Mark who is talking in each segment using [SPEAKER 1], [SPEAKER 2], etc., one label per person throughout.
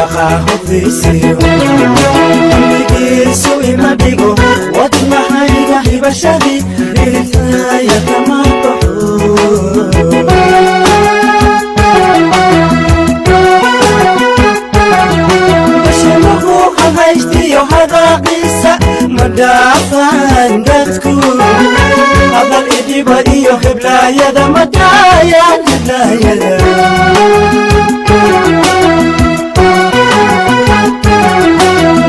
[SPEAKER 1] Caashaqa hubdiisiyo qalbigiisu ima dhigo, wadnahayga hibashadii dhigtaya kama baxo. Bashimuhu hahaystiyo hadaaqiisa ma dhaafaan dadku, hadal idhiba iyo heblaayada ma daayaan heblaayada.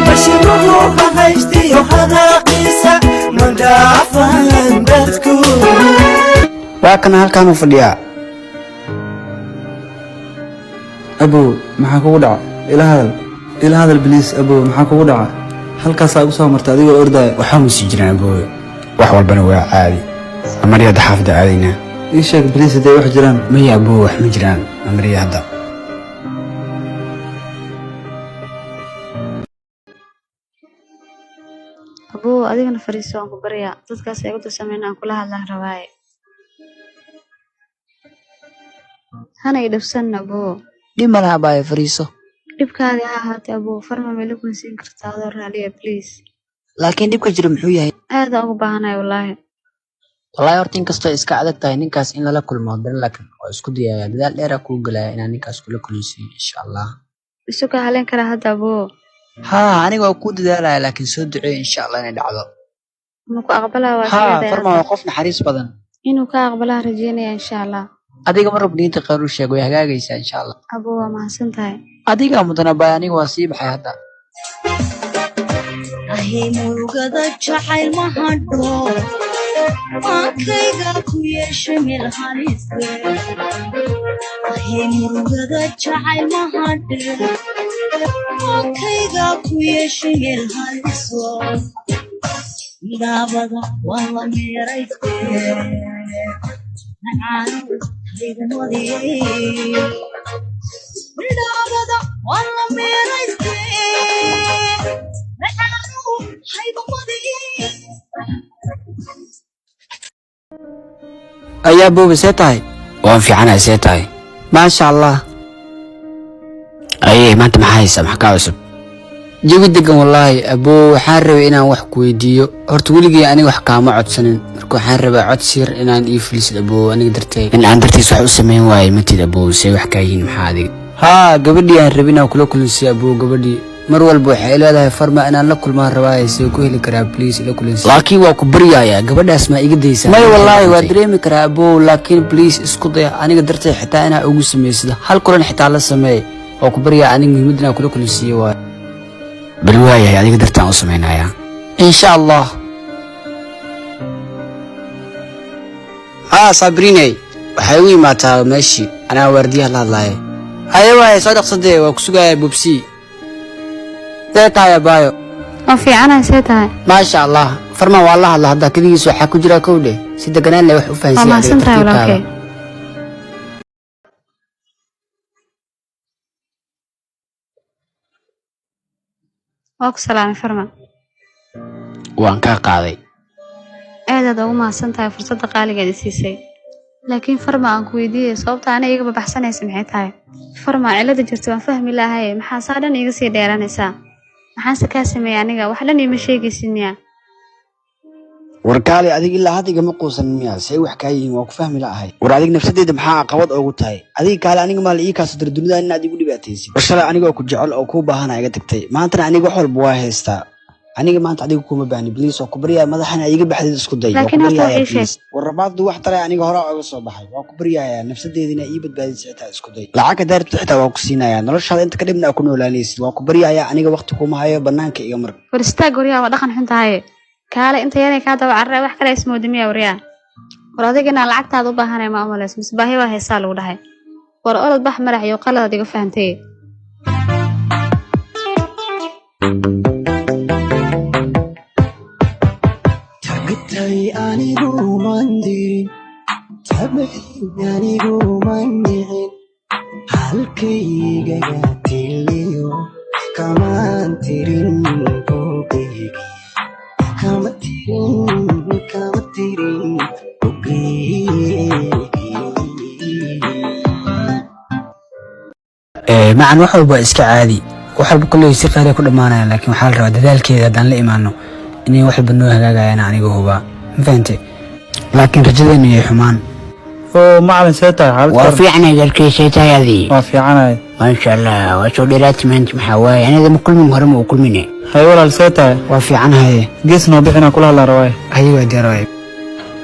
[SPEAKER 1] Bashimuhu hahaystiyo hadaaqiisa ma dhaafaan dadku.
[SPEAKER 2] Waa kana, halkaanuu fadhiyaa.
[SPEAKER 3] Abow, maxaa kugu dhaca? Ila hadal, ila hadal please. Abow, maxaa kugu dhaca? Halkaasaa igu soo martay adigoo ordaya.
[SPEAKER 2] Waxaa musi jiraan, aboowe, wax walbana waa caadi. Amariya, hadda xaafadda aadaynaa.
[SPEAKER 3] Ii sheeg please hadday wax jiraan.
[SPEAKER 2] Maya aboowe, wax ma jiraan. Amariya hadda.
[SPEAKER 4] Abuu, adigana fariiso, waan ku baryaa. Dadkaas ay ugu sameyn aan kula hadlaan rabaaye. Hana i dhibsan, abuu.
[SPEAKER 5] Dhib ma laha baayo, fariiso.
[SPEAKER 4] Dhibkaadi ha ahaatee, abuu, farma meel ku siin kartaa adoo raaliya, please?
[SPEAKER 5] Laakiin dhibka jira muxuu yahay?
[SPEAKER 4] Aad aan ugu baahanahay wallaahi.
[SPEAKER 5] Wallaahi horta inkastoo iska adag tahay ninkaas in lala kulmo, haddana laakiin waa isku dayaya, dadaal dheeraa kuu galaya inaan ninkaas kula kulansiiyo, insha Allah.
[SPEAKER 4] Isu kaa haleyn karaa hadda, abuu?
[SPEAKER 5] Haa, aniga waa kuu dadaalaya, laakiin soo duceey insha Allah inay dhacdo.
[SPEAKER 4] Ma ku aqbalaa waa
[SPEAKER 5] Haa.
[SPEAKER 4] isleedahay?
[SPEAKER 5] Farma
[SPEAKER 4] Hadda
[SPEAKER 5] waa qof naxariis badan.
[SPEAKER 4] Inuu ka aqbalaa rajeynaya, insha Allah.
[SPEAKER 5] Adiga mar walba niyadda khayr u sheeg, way hagaagaysaa insha Allah.
[SPEAKER 4] Abuu, waa mahadsan tahay.
[SPEAKER 5] Adigaa mudana baay, aniga waa sii baxay hadda.
[SPEAKER 6] Ahi murugada jacayl ma hadho, maankayga ku yeeshay meel halise. Ahi murugada jacayl ma hadhe, maankayga ku yeeshay meel haliso. Midaabada waa la meerayste, macaanow haygumadii. Midaabada waa la meerayste, macaanow haygumadii.
[SPEAKER 7] Ayaa boobe, see tahay?
[SPEAKER 2] Waan fiicanahay, see tahay?
[SPEAKER 7] Maasha Allah.
[SPEAKER 2] Aye, maanta maxaa haysaa? Maxaa kaa cusub?
[SPEAKER 7] Jawi degan wallaahi. Aboo, waxaan rabay inaan wax ku weydiiyo. Horta weligay aniga wax kaama codsanin, marka waxaan rabaa codsi yar inaan ii fulisid, aboo, aniga darteed.
[SPEAKER 2] In aan dartiis wax u samayn waaye matid, aboowe. See wax kaa yihiin? Maxaa adiga?
[SPEAKER 7] Haa, gabadhii aan rabay inaan kula kulansiiyo, aboo, gabadhii mar walba waxay leedahay farma inaan la kulmaan rabaaye, see ku heli karaa? Please ila kulansiiyo.
[SPEAKER 2] Laakiin waa ku baryaaya, gabadhaas maa iga daysaa?
[SPEAKER 7] Maya wallaahi, waa dareemi karaa, aboo, laakiin please isku daya aniga darteed xitaa inaa ugu samaysid, hal kulan xitaa la sameey. Waa ku baryaa aniga, muhiimad inaan kula kulansiiyo waaye.
[SPEAKER 2] Bal waayahay, adiga dartaan u samaynayaa.
[SPEAKER 7] Insha Allah. Haa Saabriney, waxay u imaataa meeshii anaa waardiyaha la hadlaaya. Haye waaye, soo dhaqsadee, waa ku sugayaa. Bobsi, see tahay, abaayo?
[SPEAKER 4] Waa fiicanahay, see tahay?
[SPEAKER 7] Maasha Allah. Farman waa la hadla hadda, keligiis waxaa ku jira kowdhe, si deganaan leh wax u
[SPEAKER 4] Waa
[SPEAKER 7] fahansiiya adiga
[SPEAKER 4] mahadsan tahay
[SPEAKER 7] tartiibtaada.
[SPEAKER 4] walaalkay. Waa ku salaamay, farma.
[SPEAKER 2] Waan kaa qaaday.
[SPEAKER 4] Aad aad ugu mahadsan tahay fursadda qaaliga aad i siisay, laakiin farma, aan ku weydiiyey sababta ana iiga babaxsanaysa maxay tahay? Farma, cilada jirta waan fahmi lahaye, maxaa saa dhan iiga sii dheeranaysaa? Maxaanse kaa sameeyey aniga? Wax dhan iima sheegaysid miya?
[SPEAKER 2] War kaale, adig ilaa hadda igama quusan miya? See wax kaa yihiin? Waa ku fahmi la'ahay. War adig nafsadeeda maxaa caqabad oogu tahay? Adiga kaale, aniga maa la ii kaaso dira dunida inaad igu dhibaataysid? War shalay anigoo ku jecel oo kuu baahana iga tagtay, maantana aniga wax walba waa haystaa. Aniga maanta adiga kuma baahni. Please, waa ku baryaaya, madaxana iga baxdeed isku day. Waa ku
[SPEAKER 4] Laakiin horta
[SPEAKER 2] baryaaya.
[SPEAKER 4] wax ii sheeg.
[SPEAKER 2] Please, war rabaadu wax taray aniga horaa oga soo baxay. Waa ku baryaaya, nafsadeedina ii badbaadisa xitaa isku day. Lacag haddaa rabtid xitaa waa ku siinayaa, noloshaada inta ka dhibna aa ku noolaanaysid. Waa ku baryaaya, aniga waqti kuma hayo, banaanka iga mar.
[SPEAKER 4] War istaag, waryaa, waa dhaqan xun tahay. Kaale, inta yaray kaa daba carara, wax kale ismoodi miya? Waryaa, war adiga inaan lacagtaada u baahanay ma umalays mise baahi baa haysaa lagu dhahay? War orod bax, madax iyo qaladaad iga fahantay.
[SPEAKER 1] Tagtay anigu mandirin, tabay anigu manicin, halkaygaga tiliyo kamaan tirin bogaygi, kama tirin, kama tirin bogaygi.
[SPEAKER 2] Macan, wax walba iska caadi.
[SPEAKER 7] Wax walba kolley si kheyr ay ku dhammaanayaan, laakiin waxaa la rabaa dadaalkeeda haddaan la imaano inay wax walba noo hagaagayaan. Aniga hubaa, ma fahantay? Laakiin rajadeenu yay xumaan.
[SPEAKER 3] Oo macalin, see tahay xaalad?
[SPEAKER 8] Waa fiicnay darkiisay tahay adii?
[SPEAKER 3] Waa fiicanahay.
[SPEAKER 8] Maasha Allah, waa soo dheeraati maanta. Maxaa waaye, anada ma kulmin, hore ma u kulmine.
[SPEAKER 3] Hay walaal, see tahay?
[SPEAKER 7] Waa fiicanahaye.
[SPEAKER 3] Gees noo bixinaa kula hadlaa rawaay.
[SPEAKER 7] Haye, waa diyaar waay.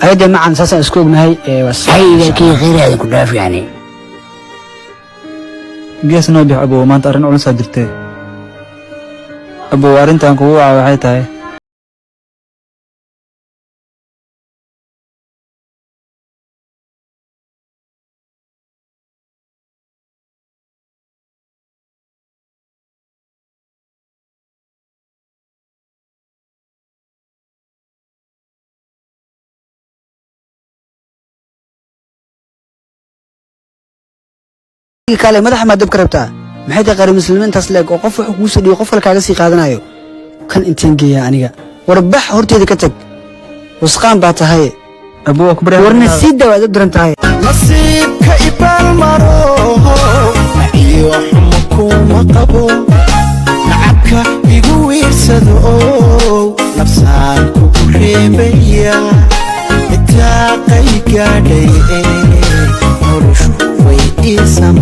[SPEAKER 7] Ayadee macan, saasaan isku ognahay ee waa
[SPEAKER 8] hay idarkii, khayr ku dhaaf yani.
[SPEAKER 3] Gees noo bix abow, maanta arrin culusaa jirtee. Abow, arrintan kugu waca waxay tahay
[SPEAKER 7] Kaale, madaxa maa dab ka rabtaa? Maxay tahay qaari muslimiintaas leeg oo qof wuxuu kugu soo dhiibo qof kale kaaga sii qaadanayo? Kan inteen geeyaa aniga? War bax, horteeda ka tag, wasqaan baa tahay.
[SPEAKER 3] Abow, waa ku baryaa.
[SPEAKER 7] Warna sii daa, waad daran tahay.
[SPEAKER 1] Nasiibka ibaalmaro iyo xumo kuma qabo, nacabka igu wiirsado, nafsaan kugu reebaya itaaqay gaadhay, noloshu way ii samaatay.